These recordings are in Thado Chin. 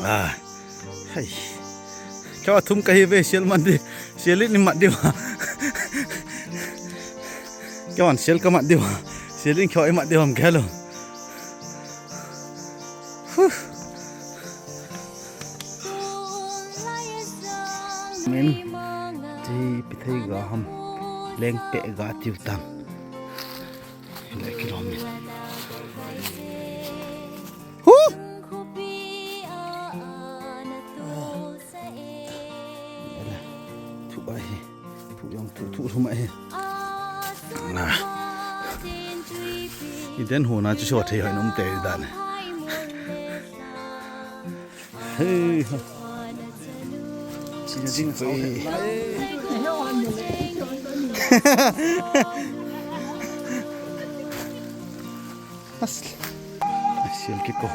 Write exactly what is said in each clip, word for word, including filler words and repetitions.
Ah, hai. Kya thum kahi ve, sial man di, sial in mat di wa. Kya wan sial ka mat di wa. Sial in kya i mat di wa, kya lo. Huh. Min, ti pithei ga ham, leng pe ga tiu tam. Le kilometer. Huh! Thu ahi. Thu jong thu, thu lhum ahi. Na. I den ho na chu so thei hoi nom te dan. Hey. Chi na ding so. Asl. Asil kiko.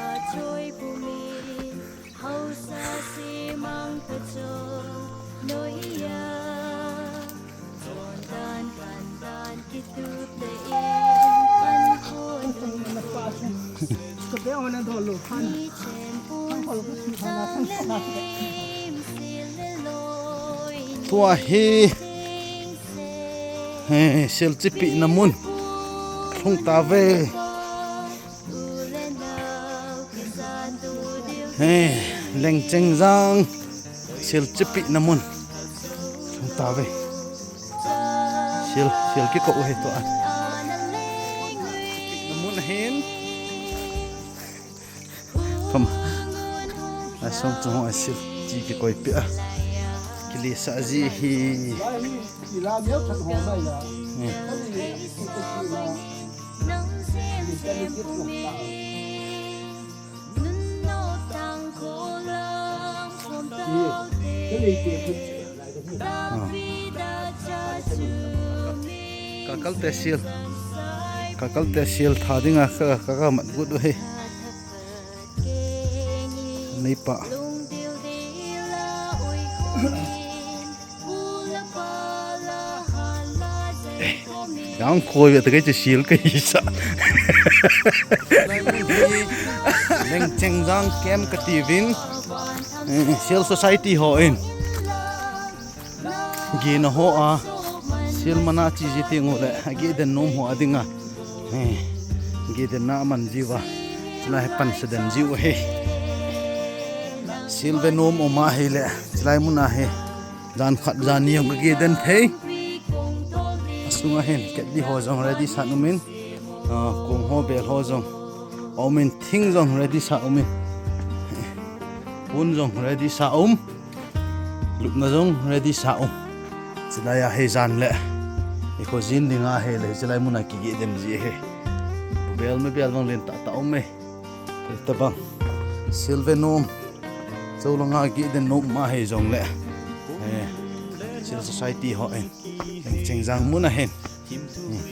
Tua hi. He, sil chipi na mun. Lhung ta ve. He, Lengchengjang. Sil chipi na mun. Lhung ta ve. Sil, sil kiko u he tua. Na mun hin. Pam. Asong chung ho asil chi kikoi pi a. Kili sa ji hi. Hmm. Ah. Kakal te sil. Kakal te sil tha dinga ka, ka, ka mat gut u hi. Nei pa. Yang khoi ve ta kai chu sil ka hi sa. Lengchengjang camp ka ti vin. Eh, Sil Society ho in. Gina ho a, sil mana chi ji ti ngule, a gi den nom ho a dinga. Eh, gi den na man ji va. Chilai pan sa den ji u he. Sil ve nom um a hi le, chilai mun a hi. Jan khat jan ni jong ka gi den thei. Asunga hin, ket di ho jong ready sa um in. Ah, kong ho bel ho jong. Um in thing jong ready sa um in. Pun jong ready sa um. Lupna jong ready sa um. Chilai a hei jan le. I kho jin dinga hei le, chilai mun a kigi dem ji he. Bel me bel bang len ta ta um me. Tabang. Sil ve nom. Chau langa gi den nom ma hei jong le. Eh. Sil Society ho en. Lengchengjang mun a hin. Hmm.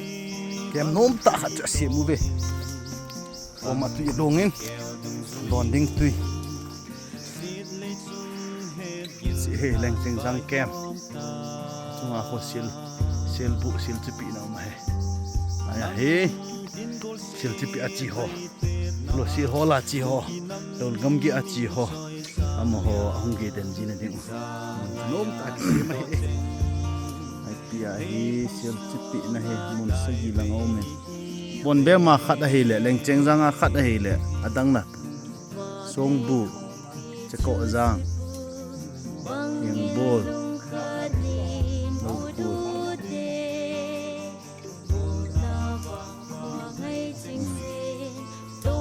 Kem nom ta khat chu a sim u ve. Koma tui dongin. Don ding tui. Chi he Lengchengjang camp. Chunga ho sil, sil bu, sil chipi na um he. Aya he. Sil chipi a chi ho. Lo sil ho la chi ho. Lo gam gi a chi ho. Amaho ahung gi den ji na ding. Nom ta ki ma he. Ai pi a hi sil chipi na he mun sagi lang um e. Bon be ma khat a hi le, Lengchengjang a khat a hi le, adang na. Songbu, Cheko Jang, Yangbol, Lokul.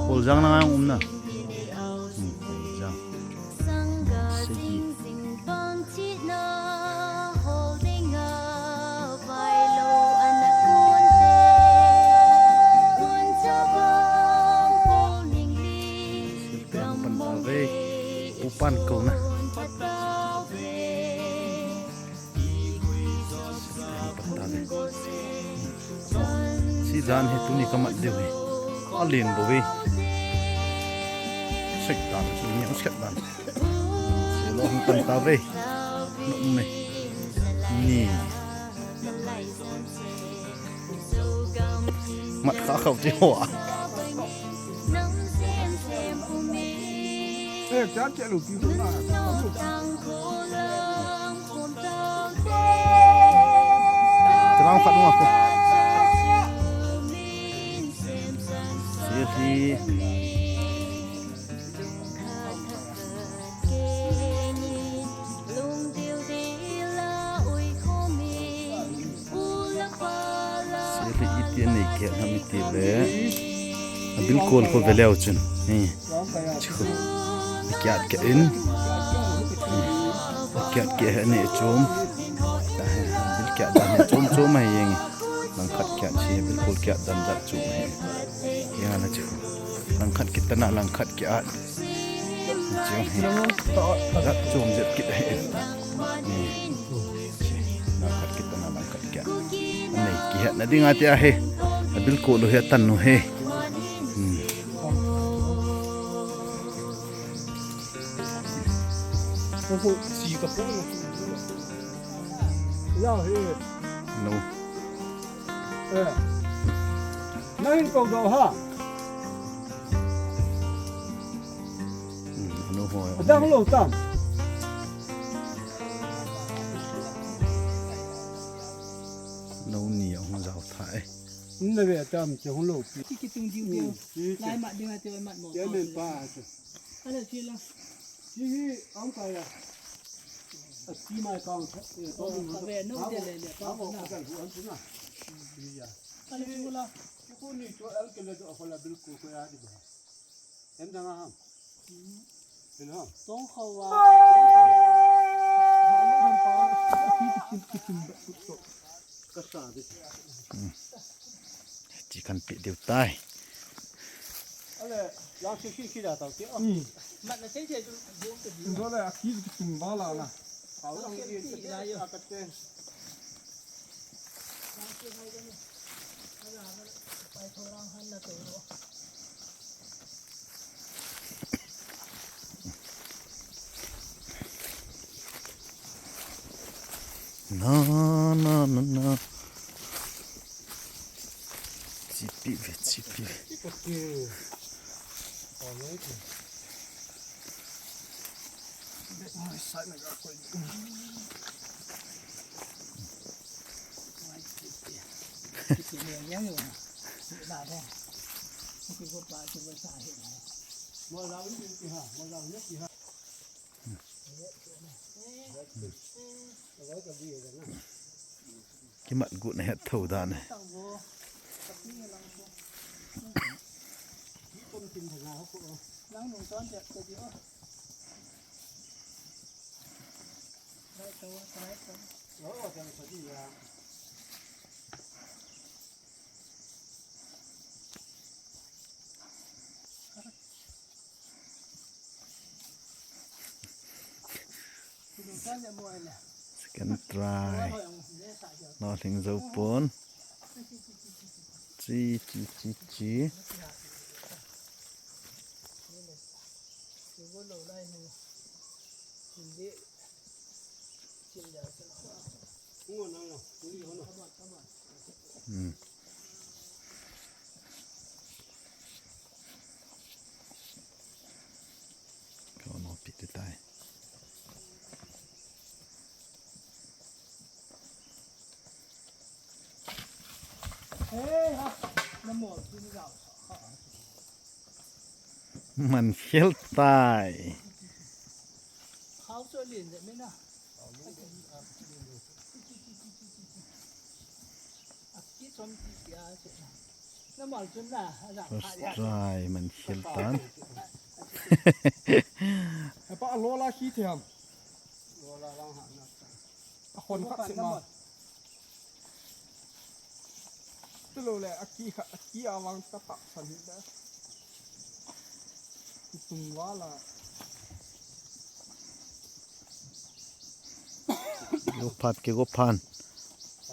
Holjang na ngang um na. Hmm, Holjang. Segi. Pan ta ve. Upan ko na. Pan ta ve. Si jan he tuni ka mat deu he. Ka len bo ve. Sek dan, ni sek dan. Si lo hung pan ta ve. No me. Ni. Mat kha khau ti ho a. Tram khat nung a ko. Sisi. Sisi iti anei keh ham iti le. Abilkol ko veleu chun. Hi. Chu. Kiat keh in. Kiat keh anei chom. Bil kiat dan chom chom ahi jeng. Langkhat kiat chi bilkol kiat dan jat chu hi. Hi ana chu. Langkhat kit tana langkhat kiat. Chu hi. Jat chom jep kit hi. Ni. Langkhat kit tana langkhat kiat. Nei kihetna ding ati ahi. Bilkol u hi atan u hi. Hmm. Oho, si ka po na. Ya he. No. Eh. Nang in ko do ha. Hmm, no ho. Adang lo tam. No ni a hung jao tha e. Na ve tam che hung lo. Ki ki tung diu diu. Hmm. Lai mat ding a te mat mo. Ya men pa. Ala chi la. Chi hi ang kai a. A chi mai kang tha, eh, to ding ha. Ka ve no de le le. Ang o ka dal hu an chu na. Chi ya. Ala chi la. Chi ko ni to al ke le to ko la bil ko ko ya di ba. Em dang a ham. Em ham. Tong khau a. Ka sa di. Chi kan pi diu tai. Ale, lang si si si da tau ti. Mat na sei sei tu, bom tu. Ndo le, aki ki tum ba la na. Kau lang ki ti la yo. Akat te. Na, na, na, na. Chipi ve, chipi ve. Kimat gu na het tho dan e. Second try. Lolhing jou pon. Chi, chi, chi, chi. Hmm. Kau no pi te tai. Hey, ha. Na mo, tu ni gao. Man khel tai. First try, man khel tan. Apa lola khi thiam. A khon khat sima. Tulo le, a ki kha, a ki a vang ka tah san hi le. Ki tung va la. Go phat ke go phan.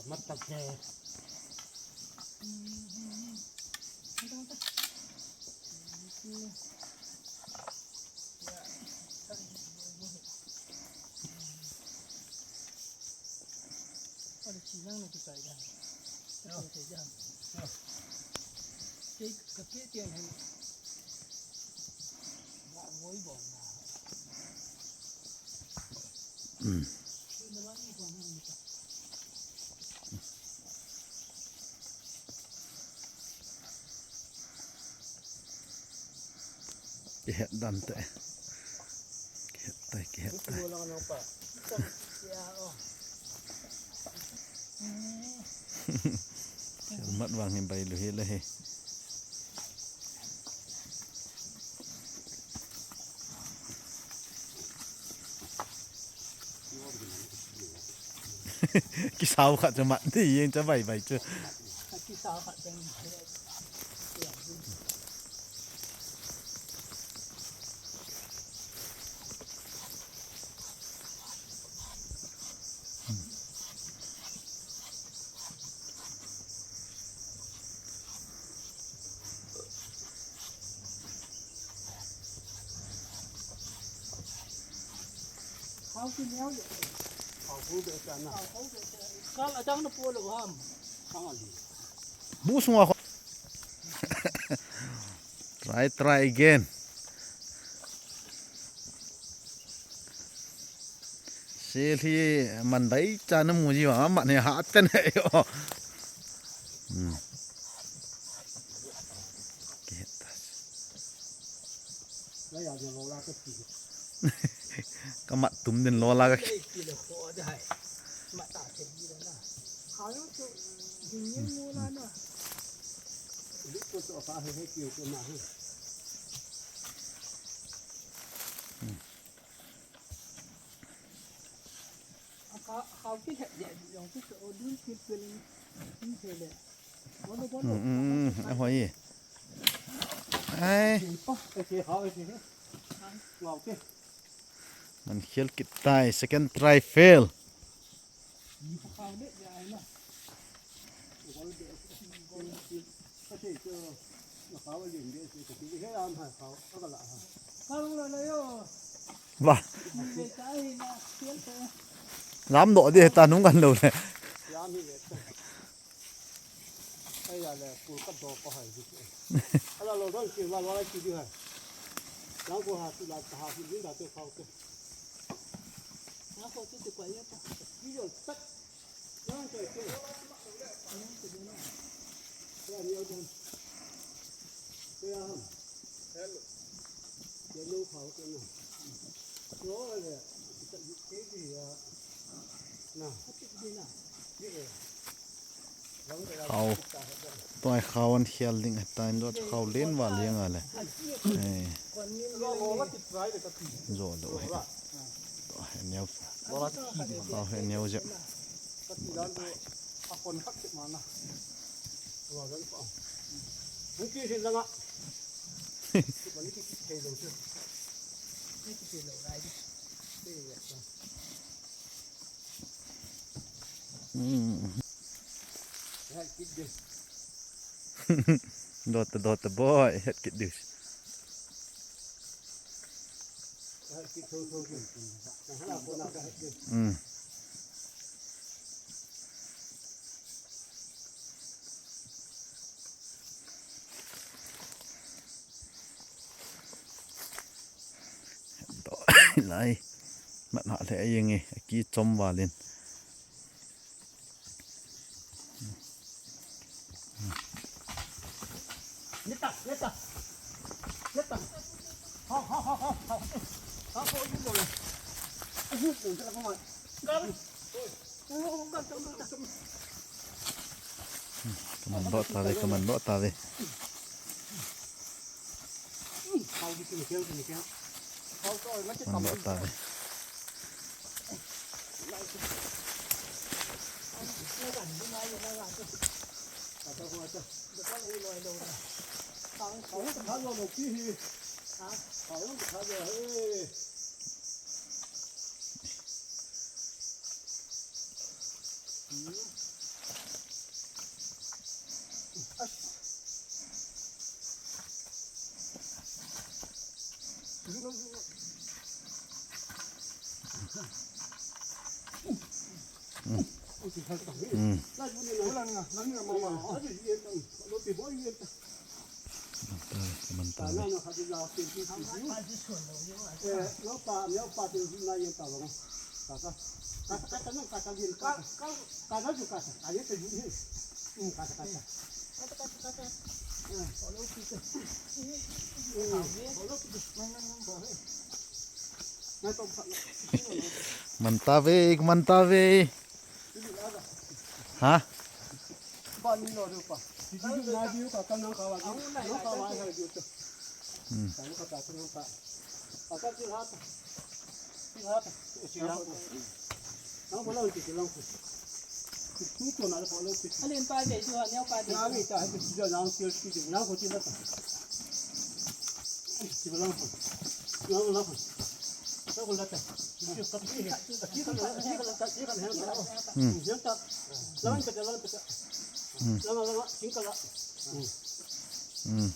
Mat tak de. Kihet dan te. Kihet tai, kihet tai. Helmet vang hi bai lu hi le hi. Kisau khat chu mat ni yeng cha bai bai chu. Bu sunga kho. Try, try again. Sel hi man dai cha na mu ji wa man he ha ten he yo. Hmm. Kihet ta. Ka mat tum den lo la ka. Hmm, hmm, hmm, ahoi. Ai. Man khel kit tai, second try fail. Ba. Lam doh di ta nung kan lo le. Ai ya le, kul ka do ko hai di. Ala lo don ki la lo lai ki di hai. Lang ko ha tu la ta ha ki di da te khau te. Lang ko tu tu kwa ya ta. Ki yo tak. Lang ko ke. Lang ko na. Ya ni yo don. Ke ya ham. Hello. Ke lo khau ke na. Lo le. Ki ta ki di ya. Na. Ki di na. Ki e. Khau. Tua khau an khel ding, tua in dot khau len val yang ale. Eh. Zo do he. To he neo. Khau he neo je. Hmm. Dota, dota boy, het kit dus. Hmm. Lai. Mat ha le ayeng e, aki chom valin. Neta, neta. Neta. Ha, ha, ha, ha, ha. Ha, ha, ha, ha. Kaman doh ta ve, kaman doh ta ve. Kaman doh ta ve. Mantap eh, mantap eh. Ha? Hmm. Hmm. Hmm. Hmm.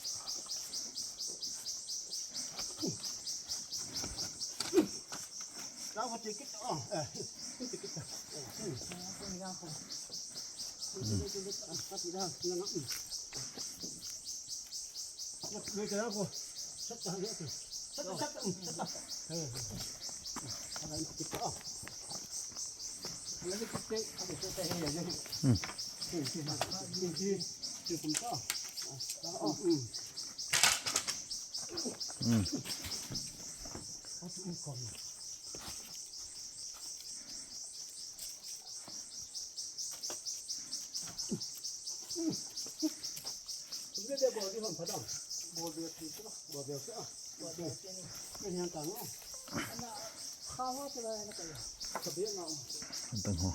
Antang ho.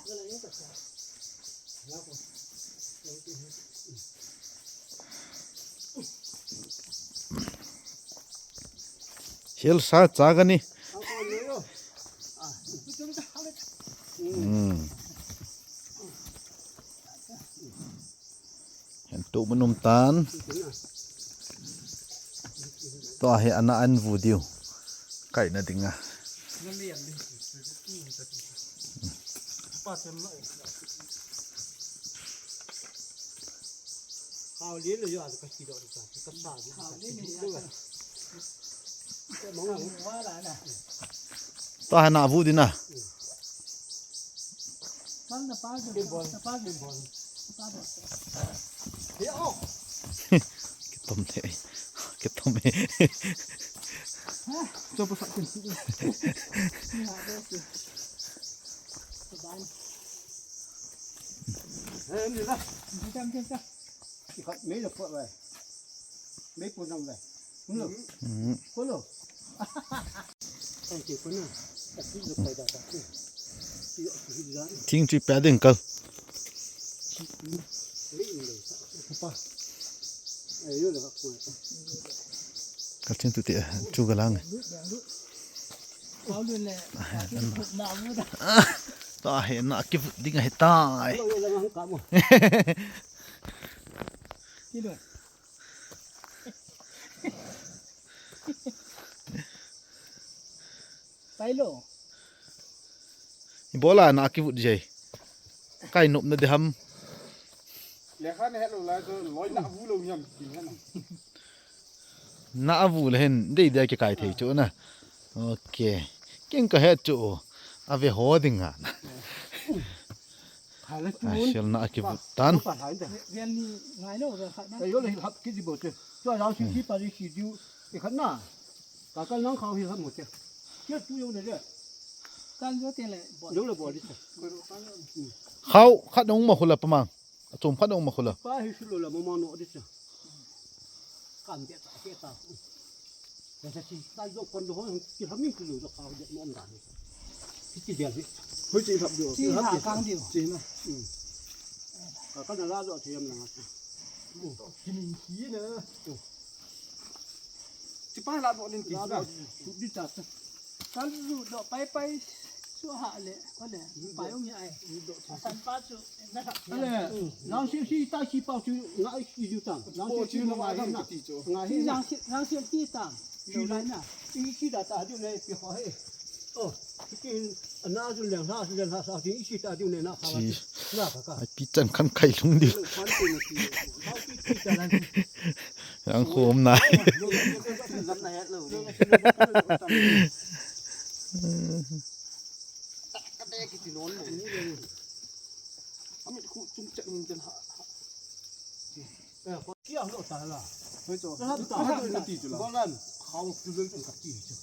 Hel sa cha gani. Hmm. Hen tu manum tan. Tua hi ana an vu diu. Kaina dinga. Tua hi ana vu dina. Kitom te. Kitom e. Thing chu pe ding kal. Kal thing tu te chu galang. Ta he na kivut ding ahi tai. Tailo. Ibola na kivut jai. Kai nop na de ham. Lekha na hello la so loi na vu lo nyam kin na. Na avu le hen dei de ke kai thei chu na. Okay. King ka het chu. Ave ho ding a. Ai, sial na a kivut tan. Khao khat nong ma khula pamang. Achom khat nong ma khula. Ka kana la jo thei am na. Kinin ki na. Ti pa la bo nin ki na. Di ta ta. Kan ju do pai pai su ha le. Ko le. Pai ong ya ai. San pa chu. Ale. Nang si si ta si pa chu nga ai ki ju ta. Nang si si na wa na. Nga hi na. Nang si si ta. Chu lai na. Ti si da ta ju le pi ho he. Oh, ti ana ju leng ha, leng ha sa ti si ta ju ne na kha. Ai pi chan khan khai lung di. Ang khom na. Kiti non mo ni le. Amit khu chung chak ning chen ha. Eh, ko kia lo ta la. Hoi cho. Ka ham ta ha na ti chu la. Ko lan. Khao chu le chung ka ti chu.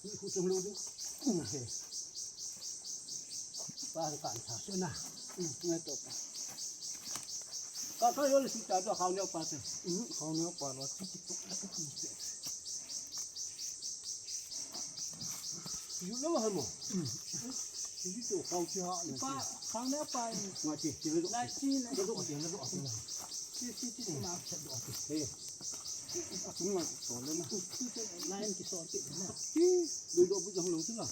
Ni khu chung lo du. He. Ba ka sa chu na. Ngai to pa. Ka ka yo le si ta do khao ne pa te. Khao ne pa lo ti ti tu la ti. Yu lo ha mo. Yu to khao chi ha na. Pa, khao ne pa. Nga chi, chi lo. Lai chi na. Lo do, lo do. Chi, chi, chi, ma. He. A tung ma so le na. Chi, chi, lai chi so chi na. Chi, lo do bu jong lo chi la.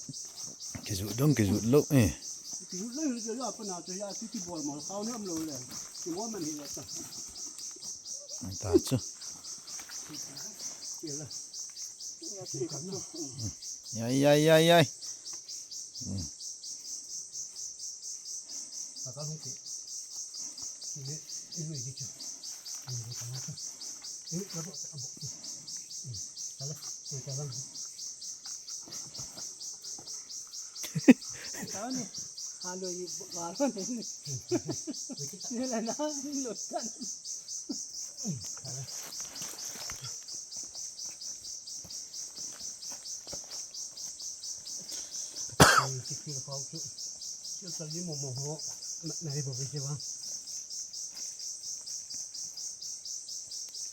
Kijut dong, kijut lou, eh. Kijut lou, kijut lou, apa na, ya, chi, chi bol mo, khao ne am lo le. Chi mo man hi la ta. Ta chu. Yai, yai, yai, yai.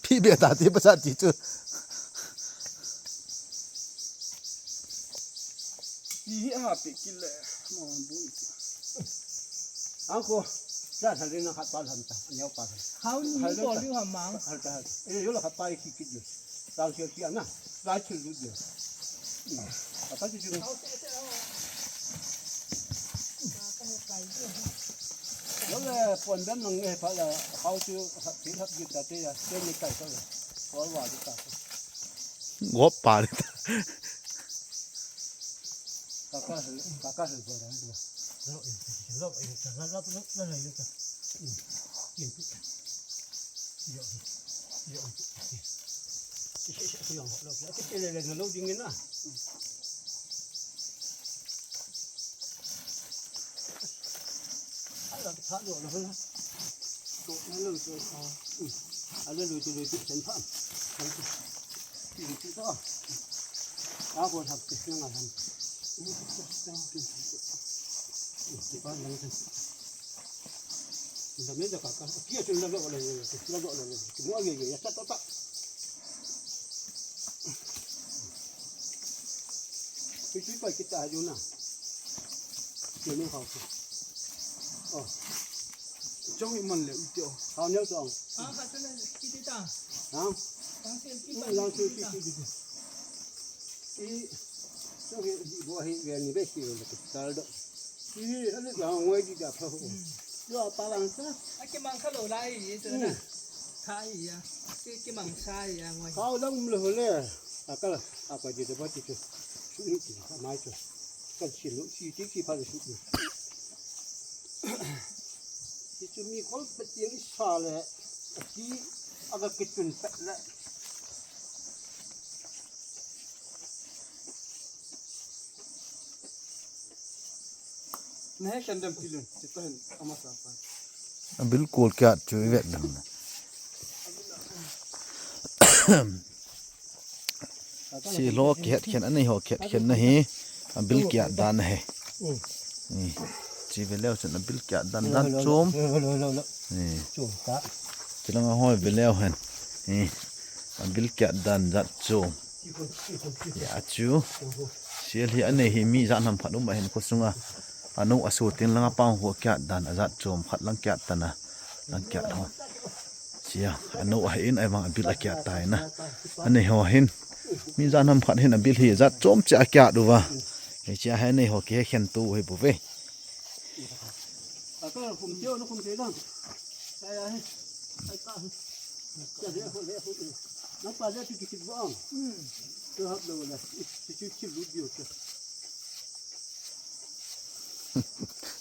Phi be ta ti pa sa ti chu. Ti hi a pe kit le, mo bui. Ang ko, sa sa rin na khat pa lam ta, neo pa. Hao ni ko liu ha mang. Hal ta, hal. Eh, yo la khat pa ki kit yo. Tao sia sia na, la chil lu yo. Apa tu jung. Yo le pon dan nang eh pa la, hao tu hap ti hap ju ta te ya, te ni kai ko. Ko wa ju ta. Gop pa le ta. Kaka hel, kaka hel ko da. Lo, lo, lo, lo, lo, lo, lo. Yo, yo, yo, yo, lo, lo, lo, lo, ding na. Ala, ta lo, lo, lo. To, lo, lo, lo. Ala, lo, lo, lo, sen pa. Ti, ti, to. A ko thap ti, nang a thap. Ti pa, nang ti. Nda me da ka ka. Kia chun la lo la lo. La lo la lo. Mo ye ye ya ta ta ta. Ti ti pa kita ju na. Ti ni hao. Oh. Chong i man le u ti o. Hao ne chong. Ah, ka chun ki ti ta. Ha? Lang se ki ta. Lang se ki ti ti. I, so he, bo he, he ni be ki le ki tal do. I, ale la ngoi di da pha ho. Yo pa lang sa. A ki mang kha lo lai yi, so na. Tha yi ya. Ki, ki mang sa yi ya ngoi. Ka lang um le ho le. A ka, a pa ji de ba ti chu. Su ni ti, ka mai chu. Kan si lo, si ti ki pha le su ni. Ti chu mi khol pa ti ngi sa le. A ki, a ka ki tun pa le. Nahe khen dem pilun, chito hen, ama sa pa. Abil kol kiat chu i vet dem. Si lo kiat khen, anei ho kiat khen na hi, abil kiat dan na he. Ni, chi ve leu chun abil kiat dan dan chom. Lo, lo, lo, lo. Ni. Chom ta. Chi langa hoi ve leu hen. Ni. Abil kiat dan jat chom. Ya chu. Sial hi anei hi mi jat nam khat um ahin kho sunga. Anu asu tin langa pang ho kiat dan ajat chom khat lang kiat tana. Lang kiat ho. Sia, anu ahin ai mang abil a kiat tai na. Anei ho hin. Mi jat nam khat hin abil hi jat chom cha kiat uva. Ei cha hai nei ho ki he khen tu hi bu ve.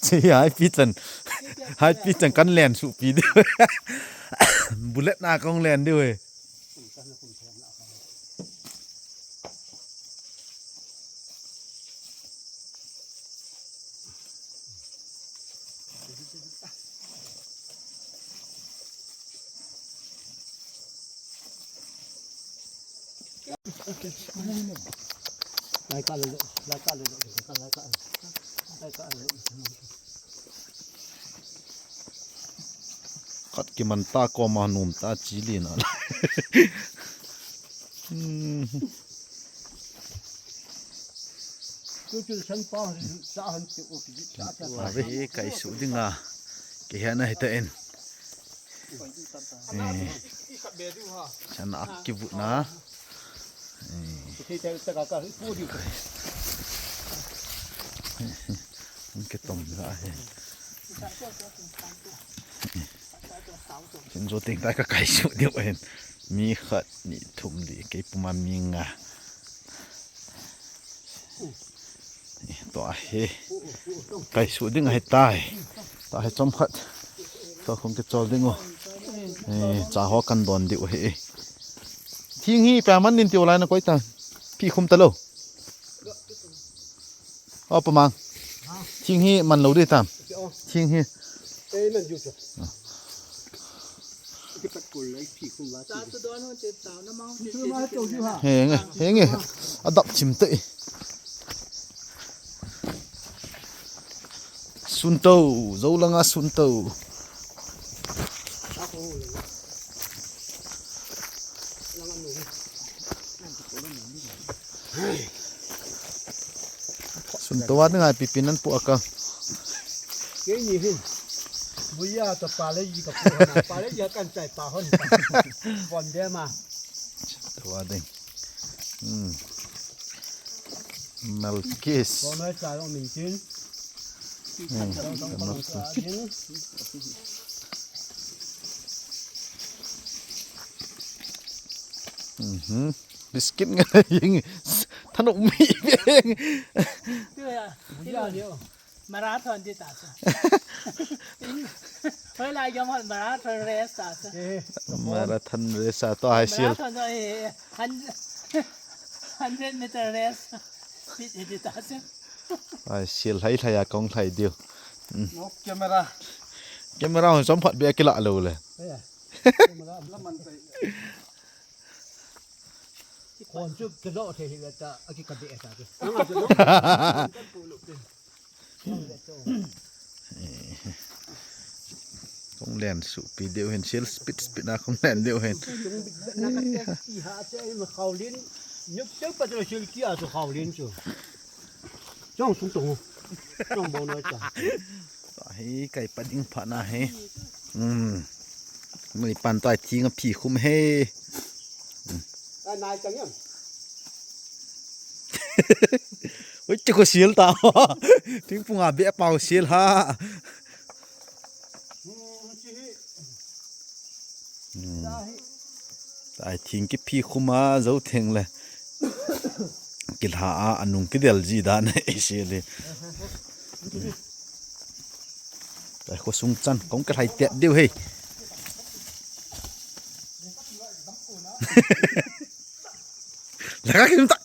Si hai pi chan, hai pi chan kan len su pi de. Bullet na kong len de we. Lai ka le lo, lai ka le lo, lai ka, lai ka, lai ka le lo. Khat kiman ta koma nom ta chi lin a. Hmm. Chu chu san pa han sa han ti u ki sa sa. Ave kai su dinga. Ki hena hita en. Eh. Sana kibu na. Eh. Ki tom la he. Chen jo teng tai ka kai su diu ahin. Mi khat, ni, thum, li, kei puma mi nga. Tua hi. Kai su ding ahi tai. Tua hi chom khat. Tua khong kichol ding u. Eh, cha ho kan don diu ahi. Thing hi pa man nin tiu lai na koi ta. Phi khum ta lo. O, pamang. Thing hi man lo di tam. Thing hi. Henge, henge. Adap chim te. Sunto, zo langa sunto. Sunto wa dinga pipi nan pu aka. Kei ni hin. Buya to pale yi ka pu na. Pale yi kan chai pa hon. Bon de ma. Sunto wa ding. Hmm. Malkis. Bon noi cha lo min tin. Hmm. Mhm. Biscuit nga yeng. Thanop mi beng. Marathon di ta sa. Hoilai jong hon marathon race ta sa. Marathon race a to hai sil. Marathon to, eh, hundred, hundred meter race. Di, di ta sa. Ai, sil hai hai a kong hai diu. Hmm. No camera. Camera hon som phat be kila lo le. Eh. Camera la man tai. Kon chu kilo the hi ta, aki ka be ta. Kong len su pi deu hin, sil speed speed na kong len deu hin. Iha che ma khaulin. Nyuk che pa chu sil ki a chu khaulin chu. Chong sung tong. Chong bo noi cha. Tua hi kai pa ding pha na he. Hmm. Mui pan tua thing a phi khum he. Ai nai chang yam. Ui, chi ko sil ta. Thing pung a be pau sil ha. Hmm, chi hi. Hmm. Tai thing kiphi khum a, zo theng le. Kilha a, anung kidel ji dan e se le. Tai kho sung chan, kong kilhai tet diu he. Laka kim ta.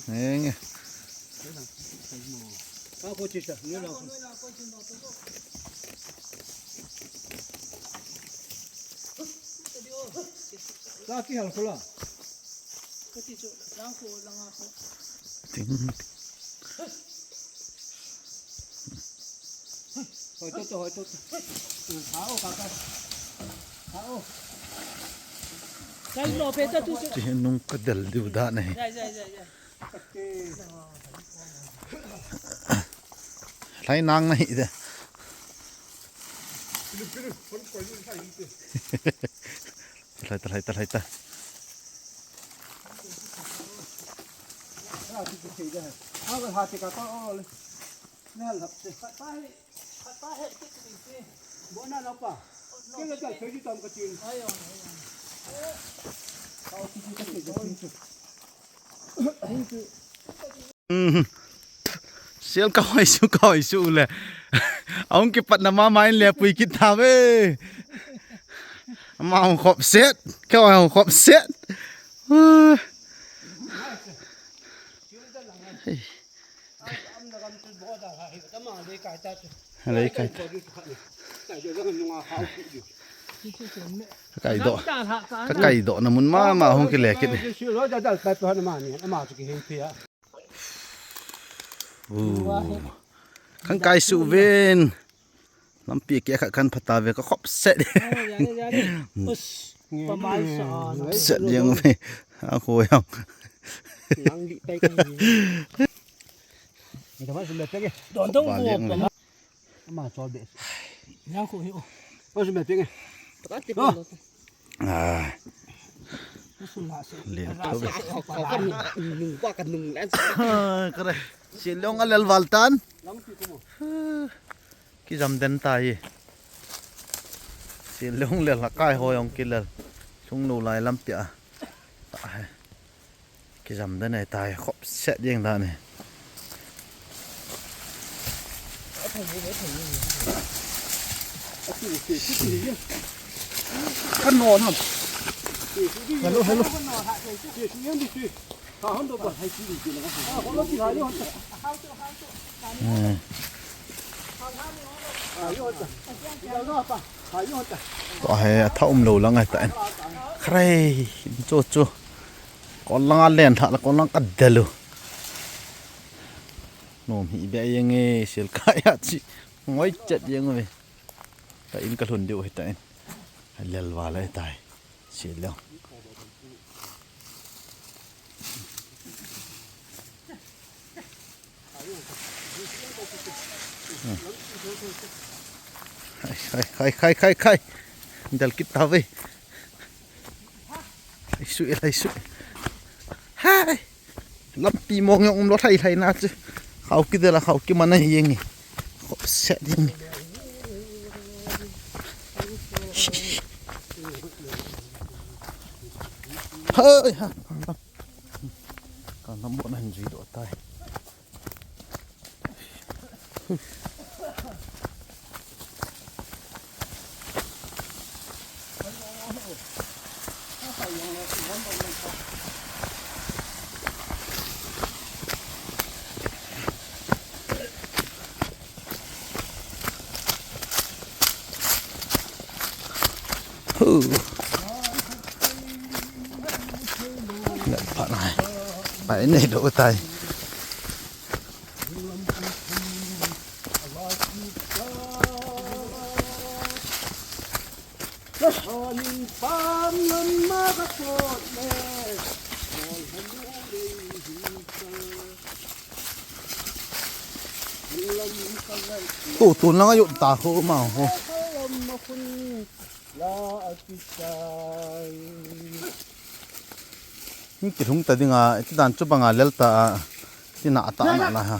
Henge. Ting. Hoi to, to, hoi to. Hao, kaka. Hao. Kal lo pe ta tu. Chi nung ka del diu da nahi. Jai, jai, jai, jai. Lai nang nahi de. Talhai, talhai, talhai ta. Sel kahoi su, kahoi su le. Ahung kipatna mama in le pui kit tave. Ama hung khop set. Kahoi hung khop set. Lei kai. Kai do. Ka kai do na mun mama hung kile kit. Kan kai su ven. Lampi kia khat kan phata ve ka khop set. Khop set yang ve. A ko yang. Nang di pai ka. Ni ta ma su le pe ke. Don dong bo. Ama chol be. Yang ko hi o. Ko su me pe ke. Ka ti ko. Ah. Len to be. Kare. Silong a lel val tan. Kijam den ta hi. Silong lel ha kai ho jong kilel. Sung lo lai lampi a. Kijam den e tai khop set jeng dan e. Kan no nam. Hello, hello. Tua hi a tha um lo lang a ta en. Khrei, chu chu. Kon lang a len tha la kon lang ka del u. Nom hi be jeng e, sil kai a chi. Ngoi chet jeng ve. Ta in ka lhun diu hi ta in. Lel val a tai. Sil le. Khai, khai, khai, khai, khai. Del kit ta ve. Lai su, lai su. Hai. Lampi mong jong um lo lai lai na chu. Khau kidel a khau kimana hi jeng e. Khop set jeng e. Hai ha. Kan lam bo na hin jui do tai. Hu. Pai nei lou tai. Tu, tu lang ayo ta ho ma ho. Ni kilhung ta dinga, ti dan chu banga lel ta a, ti na ta na na ha.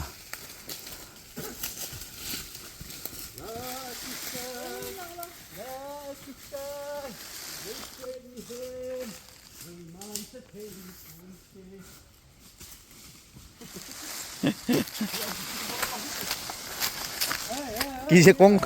Kise kong.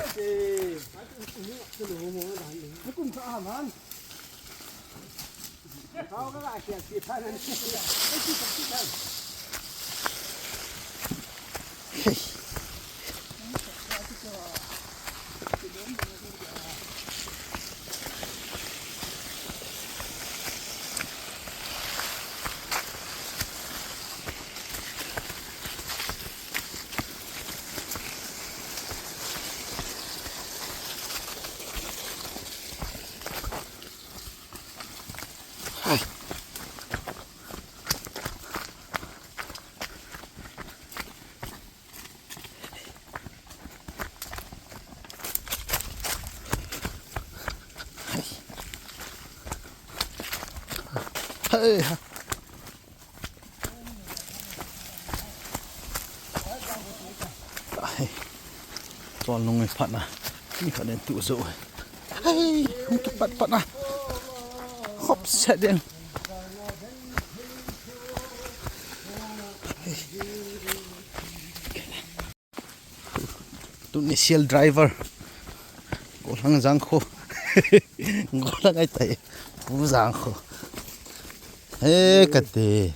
Hei ha. Ai. Chol nung e phat na. Ni khat nen tu zo. Hei, hung kipat pat na. Khop set ding. Tuni sial driver. Gollhang Jangkho. Gollhang ai tai. Pu Jangkho. He kate.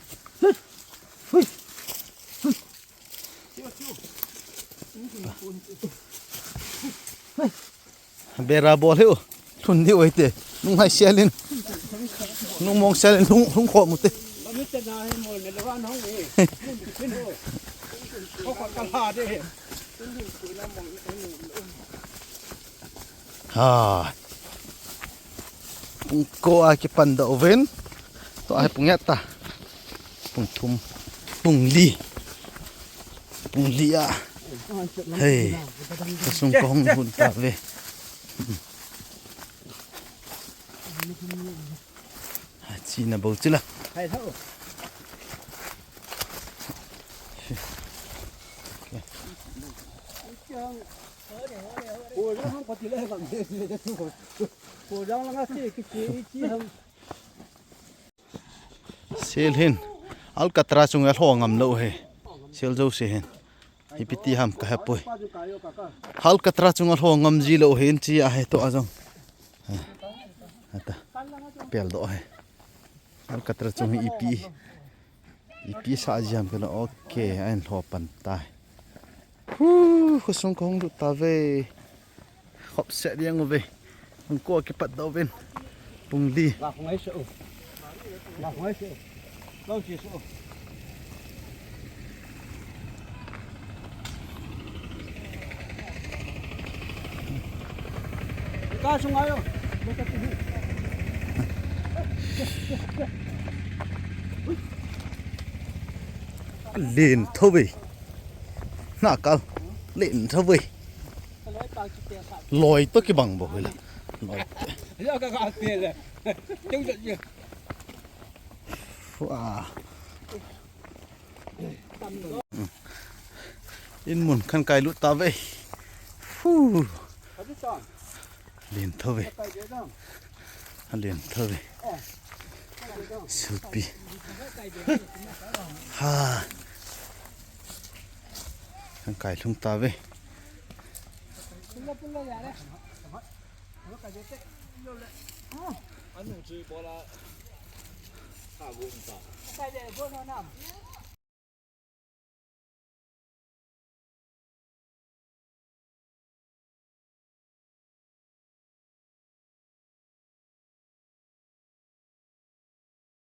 Bera bol hiu. Lhun diu ahi te. Nung hai sial in. Nung mong sial in lhung, lhung khom u te. Ha. Pung ko a kipan doh uvin. Tua hi pung et ta. Pung thum. Pung li. Pung li a. Hei. Khosung kahung lhun tave. China bou chila. Sial hin Alcatraz chunga lho ngam lou hi. Sial jouse hin. Ipi ti ham ka hepoi. Alcatraz chunga lho ngam ji lou hin chi ahi tua jong. Ata. Pel doh hi. Alcatraz chung hi ipi. Ipi sa ji ham ka lo. Okay, ahin lho pan tai. Hu, khosung kahung lut tave. Khop set ding uve. Pung ko a kipat doh uvin. Pung li. La khong ai se o. La khong ai se o. Lo chi se o. Ka sung ayo. Lo ka ti. Len tho ve. Na kal. Len tho ve. Loi to kibang bou hila. Loi. Fua. In mun khan kai lut tave. Fu. Len tho ve. Alen tho ve. Silpi. Ha. Kan kai lhung tave.